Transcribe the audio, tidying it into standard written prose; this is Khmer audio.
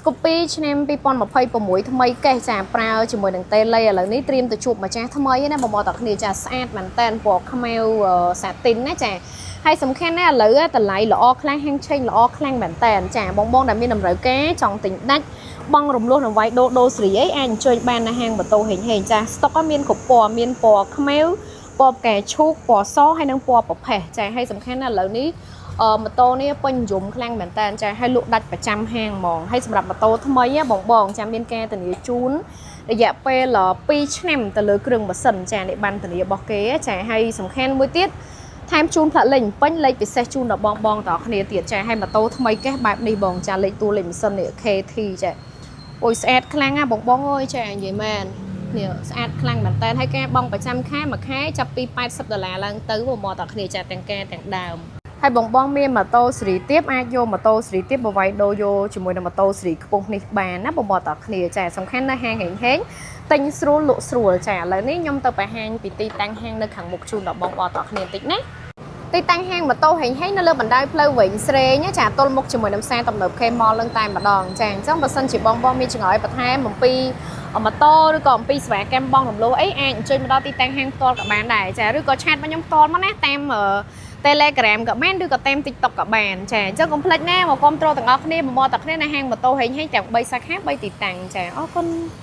Scoopy ឆ្នាំ2026ថ្មីកេះចាប្រើជាមួយនឹង tele ឥឡូវនេះត្រៀមទៅជួបម្ចាស់ថ្មីណាបងប្អូនទាំងគ្នាចាស្អាតមែនតែនពណ៌ខ្មៅសាទីនណាចាហើយសំខាន់ណាស់ឥឡូវតម្លៃល្អខ្លាំងហាងឆេងល្អខ្លាំងមែនតែនចាបងបងដែលមានតម្រូវការចង់ទិញដាច់បង់រំលោះនឹងវាយដូដូសេរីអីអាចអញ្ជើញបាននៅហាងម៉ូតូហេងហេងចាស្តុកមានគ្រប់ពណ៌មានពណ៌ខ្មៅពណ៌ផ្កាឈូកពណ៌សហើយនិងពណ៌ប្រផេះចាហើយសំខាន់ណាស់ឥឡូវនេះអឺម៉ូតូនេះពេញនិយមខ្លាំងមែនតើចាហើយលក់ដាច់ប្រចាំហាងហ្មងហើយសម្រាប់ម៉ូតូថ្មីបងបងចាមានការធានាជូនរយៈពេល2ឆ្នាំទៅលើគ្រឿងម៉ាស៊ីនចានេះបានធានារបស់គេចាហើយសំខាន់មួយទៀតថែមជូនផ្លាកលេខពេញលេខពិសេសជូនដល់បងបងទាំងអស់គ្នាទៀតចាហើយម៉ូតូថ្មីកេះបែបនេះបងចាលេខតួលេខម៉ាស៊ីននេះ KT ចាអូយស្អាតខ្លាំងណាស់បងបងអើយចានិយាយមែននេះស្អាតខ្លាំងមែនតើហើយការបង់ប្រចាំខែមួយខែចាប់ពី80ដុល្លារឡើងទៅបងប្អូនទាំងគ្នាចាទាំងការទាំងដើមហើយបងបងមានម៉ូតូស៊េរីទាបអាចយកម៉ូតូស៊េរីទាបបវាយដូរយកជាមួយនឹងម៉ូតូស៊េរីខ្ពស់នេះបានណាបងប្អូនទាំងគ្នាចាសំខាន់នៅហាងហេងហេងទិញស្រួលលក់ស្រួលចាឥឡូវនេះខ្ញុំទៅបង្ហាញពីទីតាំងហាងនៅខាងមុខជូនដល់បងប្អូនទាំងគ្នាបន្តិចណាទីតាំងហាងម៉ូតូហេងហេងនៅលើបណ្ដោយផ្លូវវែងស្រេងចាទល់មុខជាមួយនឹងផ្សារទំនើប K Mall នឹងតែម្ដងចាអញ្ចឹងបើសិនជាបងបងមានចម្ងល់បន្ថែមអំពីម៉ូតូឬក៏អំពីសេវាកម្មបង់រំលោះអីអាចអញ្ជើញមកដល់ទីតាំងហាងផ្ទាល់ក៏បានដែរចាឬក៏chat មកខ្ញុំផ្ទាល់មកណាតាម Telegram ក៏បានឬក៏តាម TikTok ក៏បានចាអញ្ចឹងកុំភ្លេចណាមកគាំទ្រទាំងអស់គ្នាមកទាំងគ្នានៅហាងម៉ូតូហេងហេងទាំង3សាខា3ទីតាំងចាអរគុណ។